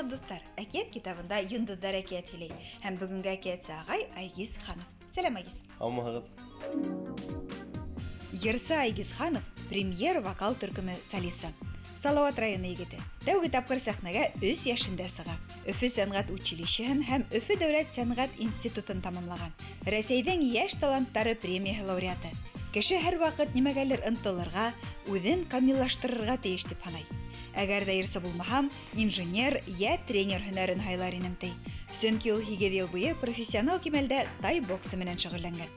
Һаумыһығыҙ, дуҫтар! Әкиәт китабында йондоҙҙар әкиәт һөйләй. Һәм бөгөнгө әкиәтсе ағай Айгиз Ханов. Сәләм, Айгиз! Һаумыһығыҙ! Йырсы Айгиз Ханов премьер вокал төркөмө солисы. Салауат районы егете. Тәүге тапҡыр сәхнәгә 3 йәшендә сыға. Өфө сәнғәт училищеһын һәм Өфө дәүләт сәнғәт институтын тамамлаған. Рәсәйҙең йәш таланттары премияһы лауреаты. Кеше һәр ваҡыт нимәгәлер ынтылырға, үҙен камиллаштырырға тейеш тип һанай. Әгәр ҙә йырсы булмаһам, инженер йә тренер һөнәрен һайлар инем, ти. Сөнки ул 8 йыл буйы профессионал кимәлдә тай боксы менән шөғөлләнгән.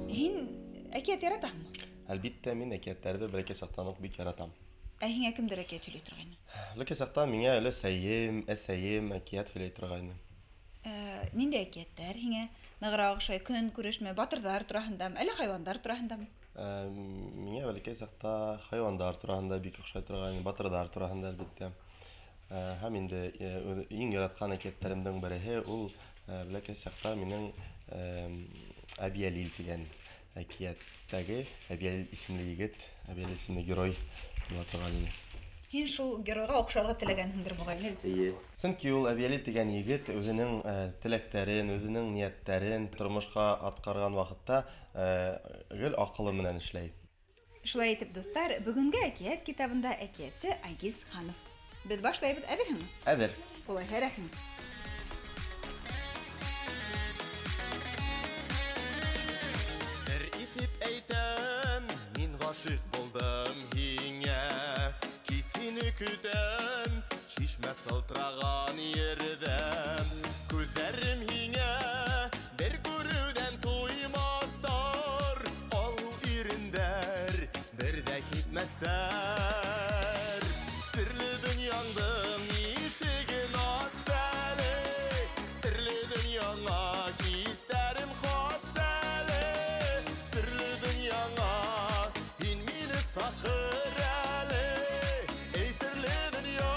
Һин әкиәт яратаһыңмы? Әлбиттә, мин әкиәттәрҙе бәләкәй саҡтан уҡ бик яратам. Ә һиңә кемдер әкиәт һөйләй торғайны? Бәләкәй саҡта миңә өләсәйем, әсәйем әкиәт һөйләй торғайны. Ниндәй әкиәттәр һиңә нығыраҡ оҡшай? Көнкүрешме, батырҙар тураһындамы, әллә хайуандар тураһындамы? Миңә бәләкәй саҡта хайуандар тураһында бик оҡшай торғайны, батырҙар тураһында әлбиттә. Һәм инде иң яратҡан әкиәттәремдең береһе ул бәләкәй саҡта минең Әбйәлил тигән әкиәттәге Әбйәлил исемле егет, Әбйәлил исемле герой була торған ине. Һин шул геройға оҡшарға теләгәнһеңдер моғайын? Эйе. Сөнки ул Әбйәлил тигән егет үҙенең теләктәрен, үҙенең ниәттәрен тормошҡа атҡарған ваҡытта гел аҡылы менән эшләй. Шулай итеп, дуҫтар, бөгөнгө әкиәт китабында әкиәтсе Айгиз Ханов. Беҙ башлайбыҙ, әҙерһеңме? Әҙер. Улайһа, рәхим. Бер итеп әйтәм, мин ғашиҡ булдым һиңә. Кис һине көтәм, шишмә сылтыраған ерҙә. Күҙҙәрем һиңә бер күреүҙән туймаҫтар. Ал ирендәр бер ҙә китмәҫтәр. Серле донъяңдың ишеген ас әле. Серле донъяңа кистәрем хас әле. Серле донъяңа һин мине саҡыр әле. Эй, серле донъя,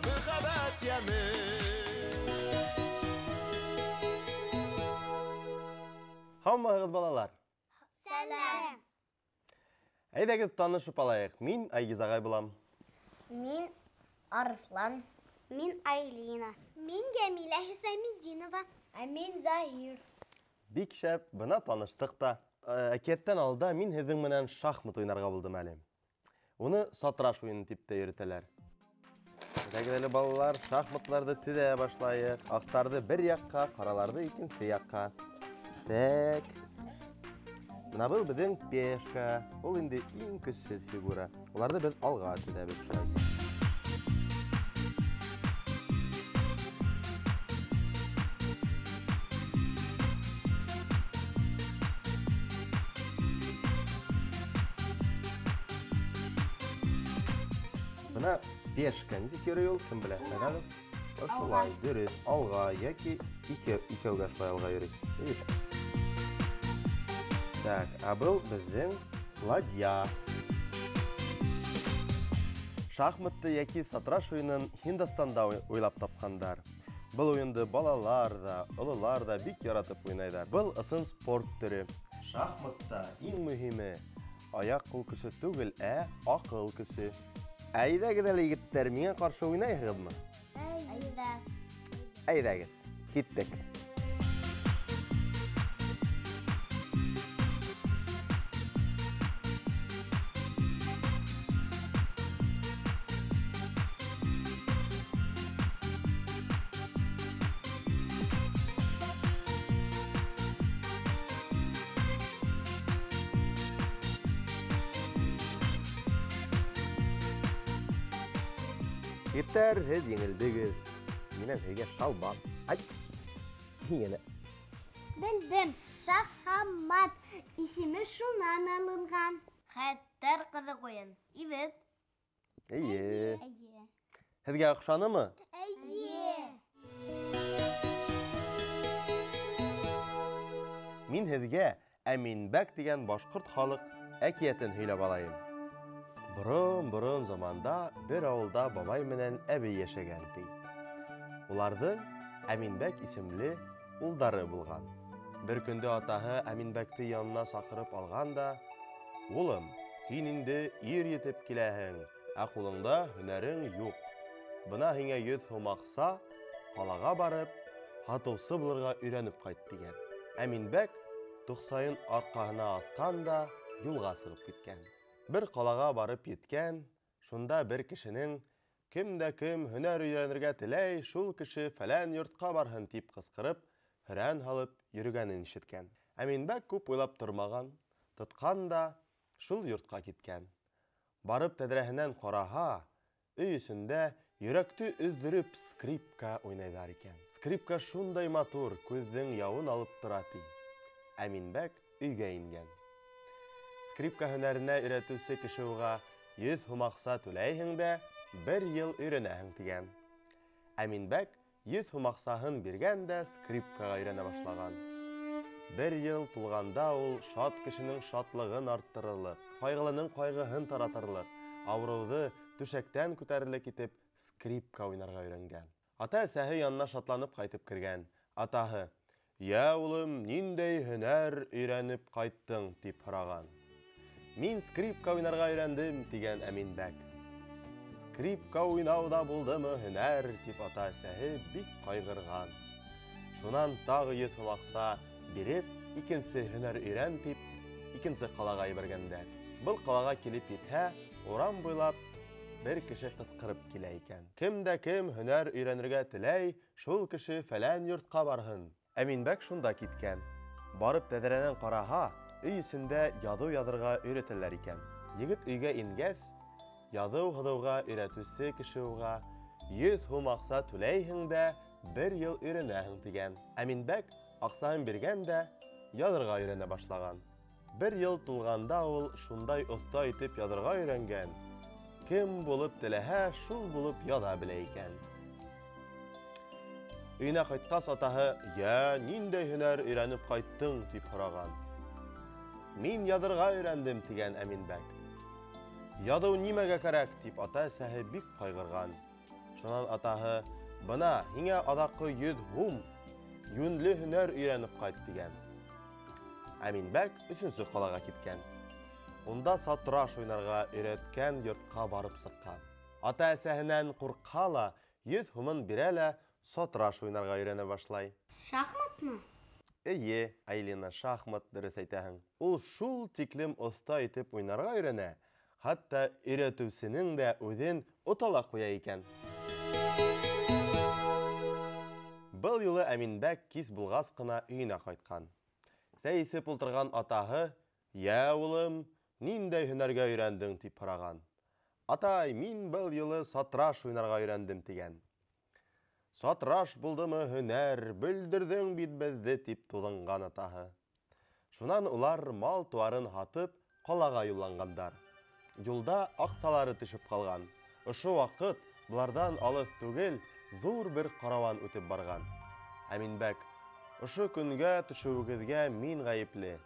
мөхәббәт йәме. Һаумыһығыҙ, балалар? Сәләм. Әйҙәгеҙ танышып алайыҡ. Мин Айгиз ағай булам. Мин Арыҫлан. Мин Айлина. Мин Йәмилә Хисамиддинова. Ә мин Заһир. Бик шәп, бына таныштыҡ та. Әкиәттән алда мин һеҙҙең менән шахмат уйнарға булдым әле. Уны сатраш уйыны тип тә йөрөтәләр. Әйҙәгеҙ әле, балалар, шахматларҙы төҙә башлайыҡ. Аҡтарҙы бер яҡҡа, ҡараларҙы икенсе яҡҡа. Тәк. Бына был беҙҙең пешка. Ул инде иң көсһөҙ фигура. Уларҙы беҙ алға төҙәбеҙ шулай. Бына пешка нисек йөрөй ул, кем белә? Әйҙәгеҙ. Шулай, дөрөҫ, алға йәки икәүгә шулай алға йөрөй. Дөрөҫ. Так, ә был беҙҙең ладья. Шахматты йәки сатраш уйынын Һиндостанда уйлап тапҡандар. Был уйынды балалар ҙа, ололар ҙа бик яратып уйнайҙар. Был ысын спорт төрө. Шахматта иң мөһиме аяҡ-ҡул көсө түгел, ә аҡыл көсө. Әйҙәгеҙ әле, егеттәр, миңә ҡаршы уйнайһығыҙмы? Әйҙә. Әйҙәгеҙ, киттек. Егеттәр, һеҙ еңелдегеҙ. Минән һеҙгә шалбан. Ай, һин генә. Белдем, шах һәм мат исеме шунан алынған. Хәттәр ҡыҙыҡ уйын. Ибет. Эйе. Эйе. Һеҙгә оҡшанымы? Эйе. Мин һеҙгә Әминбәк тигән башҡорт халыҡ әкиәтен һөйләп алайым. Борон-борон заманда бер ауылда бабай менән әбей йәшәгән, ти. Уларҙың Әминбәк исемле улдары булған. Бер көндө атаһы Әминбәкте янына саҡырып алған да, Улым, һин инде ир етеп киләһең, ә ҡулыңда һөнәрең юҡ. Бына һиңә 100 һум аҡса, ҡалаға барып, һатыусы булырға өйрәнеп ҡайт, тигән. Әминбәк тоҡсайын арҡаһына аҫҡан да юлға сығып киткән. Бер ҡалаға барып еткән, шунда бер кешенең кем дә кем һөнәр өйрәнергә теләй, шул кеше фәлән йортҡа барһын тип ҡысҡырып, һөрән һалып йөрөгәнен ишеткән. Әминбәк күп уйлап тормаған, тотҡан да шул йортҡа киткән. Барып тәҙрәһенән ҡараһа, өй эсендә йөрәкте өҙҙөрөп скрипка уйнайҙар икән. Скрипка шундай матур, күҙҙең яуын алып тора ти. Әминбәк өйгә ингән. Скрипка һөнәренә өйрәтеүсе кеше уға 100 һум аҡса түләйһең дә бер йыл өйрәнәһең тигән. Әминбәк 100 һум аҡсаһын биргән дә скрипкаға өйрәнә башлаған. Бер йыл тулғанда ул шат кешенең шатлығын арттырырлыҡ, ҡайғылының ҡайғыһын таратырлыҡ, ауырыуҙы түшәктән күтәрерлек итеп скрипка уйнарға өйрәнгән. Ата-әсәһе янына шатланып ҡайтып кергән. Атаһы: "Йә, улым, ниндәй һөнәр өйрәнеп ҡайттың?" тип һораған. "Мин скрипка уйнарға өйрәндем", тигән Әминбәк. "Скрипка уйнау ҙа булдымы һөнәр?" тип ата-әсәһе бик ҡайғырған. Шунан тағы 100 һум аҡса биреп, икенсе һөнәр өйрән тип, икенсе ҡалаға ебәргәндәр. Был ҡалаға килеп етһә, урам буйлап бер кеше ҡысҡырып килә икән. Кем дә кем һөнәр өйрәнергә теләй, шул кеше фәлән йортҡа барһын. Әминбәк шунда киткән. Барып тәҙрәнән ҡараһа, өй эсендә яҙыу яҙырға өйрәтәләр икән. Егет өйгә ингәс, яҙыу һыҙыуға өйрәтеүсе кеше уға 100 һум аҡса түләйһең дә бер йыл өйрәнәһең тигән. Әминбәк аҡсаһын биргән дә яҙырға өйрәнә башлаған. Бер йыл тулғанда ул шундай оҫта итеп яҙырға өйрәнгән. Кем булып теләһә, шул булып яҙа белә икән. Өйөнә ҡайтҡас, атаһы: "Йә, ниндәй һөнәр өйрәнеп ҡайттың?" тип һораған. "Мин яҙырға өйрәндем", тигән Әминбәк. "Яҙыу нимәгә кәрәк?" тип ата-әсәһе бик ҡайғырған. Шунан атаһы: "Бына һиңә аҙаҡҡы 100 һум, йүнле һөнәр өйрәнеп ҡайт", тигән. Әминбәк өсөнсө ҡалаға киткән. Унда сатраш уйнарға өйрәткән йортҡа барып сыҡҡан. Ата-әсәһенән ҡурҡһа ла, 100 һумын бирә лә сатраш уйнарға өйрәнә башлай. Шахматмы? Эйе, Айлина, шахмат, дөрөҫ әйтәһең. Ул шул тиклем оҫта итеп уйнарға өйрәнә, хатта өйрәтеүсенең дә үҙен ота ла ҡуя икән. Был юлы Әминбәк кис булғас ҡына өйөнә ҡайтҡан. Сәй эсеп ултырған атаһы: "Йә, улым, ниндәй һөнәргә өйрәндең?" тип һораған. "Атай, мин был юлы сатраш уйнарға өйрәндем", тигән. "Сатраш булдымы һөнәр, бөлдөрҙөң бит беҙҙе", тип туҙынған атаһы. Шунан улар мал-тыуарын һатып ҡалаға юлланғандар. Юлда аҡсалары төшөп ҡалған. Ошо ваҡыт быларҙан алыҫ түгел ҙур бер карауан үтеп барған. Әминбәк: "Ошо көнгә төшөүегеҙгә мин ғәйепле.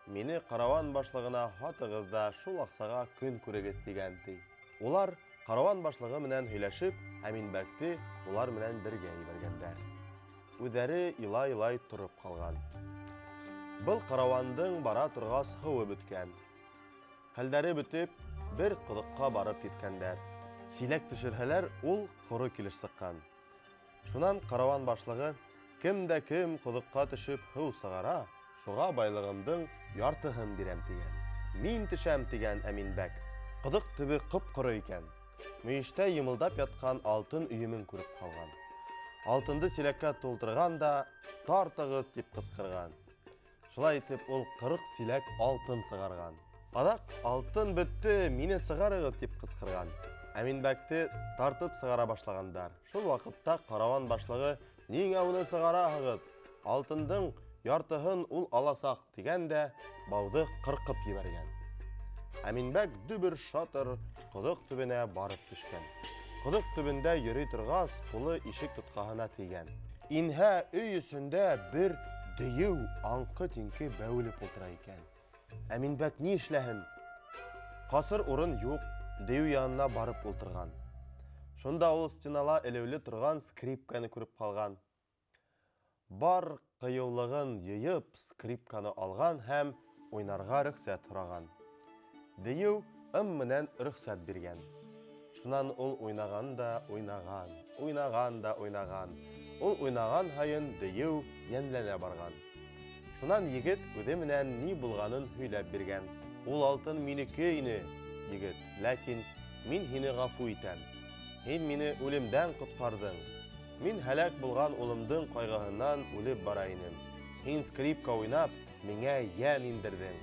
Мине карауан башлығына һатығыҙ ҙа шул аҡсаға көн күрегеҙ", тигән ти. Улар карауан башлығы менән һөйләшеп, Әминбәкте улар менән бергә ебәргәндәр. Үҙҙәре илай-илай тороп ҡалған. Был карауандың бара торғас һыуы бөткән. Хәлдәре бөтөп, бер ҡоҙоҡҡа барып еткәндәр. Силәк төшөрһәләр, ул ҡоро килеш сыҡҡан. Шунан карауан башлығы: "Кем дә кем ҡоҙоҡҡа төшөп һыу сығара, шуға байлығымдың яртыһын бирәм", тигән. "Мин төшәм", тигән Әминбәк. Ҡоҙоҡ төбө ҡып-ҡоро икән. Мөйөштә йымылдап ятҡан алтын өйөмөн күреп ҡалған. Алтынды силәккә тултырған да, "Тартығыҙ", тип ҡысҡырған. Шулай итеп ул 40 силәк алтын сығарған. Аҙаҡ: "Алтын бөттө, мине сығарығыҙ", тип ҡысҡырған. Әминбәкте тартып сығара башлағандар. Шул ваҡытта карауан башлығы: "Ниңә уны сығараһығыҙ? Алтындың яртыһын ул аласаҡ", тигән дә бауҙы ҡырҡып ебәргән. Әминбәк дөбөр шатыр ҡоҙоҡ төбөнә барып төшкән. Ҡоҙоҡ төбөндә йөрөй торғас, ҡулы ишек тотҡаһына тейгән. Инһә, өй эсендә бер дейеү аңҡы-тиңке бәүелеп ултыра икән. Әминбәк ни эшләһен? Ҡасыр урын юҡ, дейеү янына барып ултырған. Шунда ул стенала элеүле торған скрипканы күреп ҡалған. Бар ҡыйыулығын йыйып, скрипканы алған һәм уйнарға рөхсәт һораған. Дейеү ым менән рөхсәт биргән. Шунан ул уйнаған да уйнаған, уйнаған да уйнаған. Ул уйнаған һайын дейеү йәнләнә барған. Шунан егет үҙе менән ни булғанын һөйләп биргән. Ул алтын минеке ине, егет, ләкин мин һине ғәфү итәм. Һин мине үлемдән ҡотҡарҙың. Мин һәләк булған улымдың ҡайғыһынан үлеп бара инем. Һин скрипка уйнап, миңә йән индерҙең.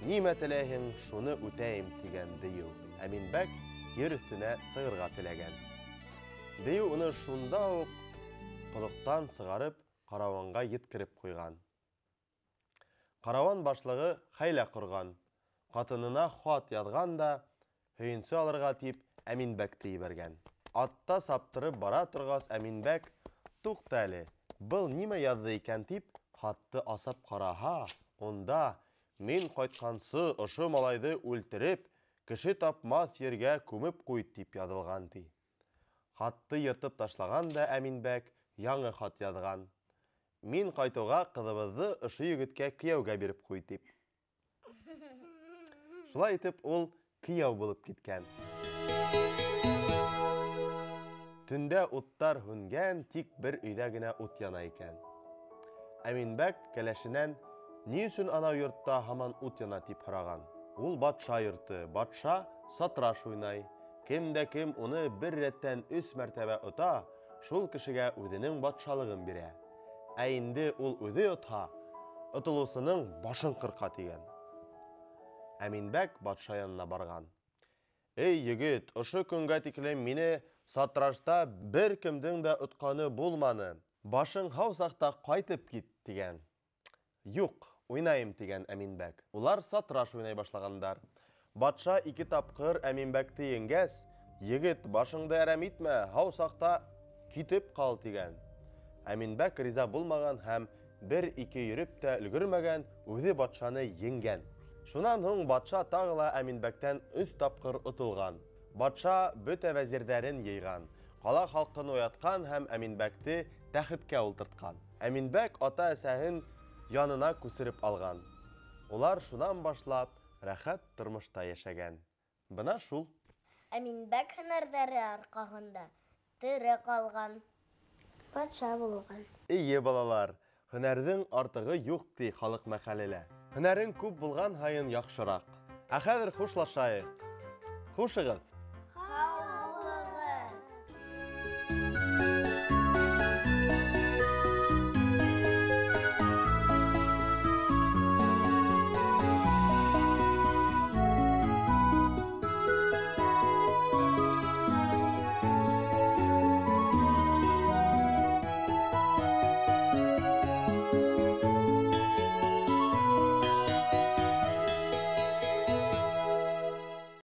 Нимә теләйһең, шуны үтәйем, тигән дейеү. Әминбәк ер өҫтөнә сығырға теләгән. Дейеү уны шунда уҡ ҡоҙоҡтан сығарып, карауанға еткереп ҡуйған. Карауан башлығы хәйлә ҡорған. Ҡатынына хат яҙған да, һөйөнсө алырға тип Әминбәкте ебәргән. Атта саптырып бара торғас, Әминбәк, туҡта әле, был нимә яҙҙы икән тип, хатты асып ҡараһа, унда мин ҡайтҡансы ошо малайҙы үлтереп, кеше тапмаҫ ергә күмеп ҡуй тип яҙылған ти. Хатты йыртып ташлаған да Әминбәк яңы хат яҙған. Мин ҡайтыуға ҡыҙыбыҙҙы ошо егеткә кейәүгә биреп ҡуй тип. Шулай итеп ул кейәү булып киткән. Төндә уттар һүнгән, тик бер өйҙә генә ут яна икән. Әминбәк кәләшенән ни өсөн анау йортта һаман ут яна тип һораған. Ул батша йорто, батша сатраш уйнай. Кем дә кем уны бер рәттән 3 мәртәбә ота, шул кешегә үҙенең батшалығын бирә. Ә инде ул үҙе отһа, отолоусының башын ҡырҡа тигән. Әминбәк батша янына барған. Эй, егет, ошо көнгә тиклем мине сатрашта бер кемдең дә отҡаны булманы. Башың һау саҡта ҡайтып кит, тигән. Юҡ, уйнайым, тигән Әминбәк. Улар сатраш уйнай башлағандар. Батша 2 тапҡыр Әминбәкте еңгәс, егет, башыңды әрәм итмә, һау саҡта китеп ҡал, тигән. Әминбәк риза булмаған һәм 1-2 йөрөп тә өлгөрмәгән, үҙе батшаны еңгән. Шунан һуң батша тағы ла Әминбәктән 3 тапҡыр отолған. Батша бөтә вәзирҙәрен йыйған, ҡала халҡын уятҡан һәм Әминбәкте тәхеткә ултыртҡан. Әминбәк ата-әсәһен янына күсереп алған. Улар шунан башлап рәхәт тормошта йәшәгән. Бына шул. Әминбәк һөнәрҙәре арҡаһында тере ҡалған. Батша булған. Эйе, балалар, һөнәрҙең артығы юҡ ти халыҡ мәҡәлелә. Һөнәрең күп булған һайын яҡшыраҡ. Ә хәҙер хушлашайыҡ. Хушығыҙ.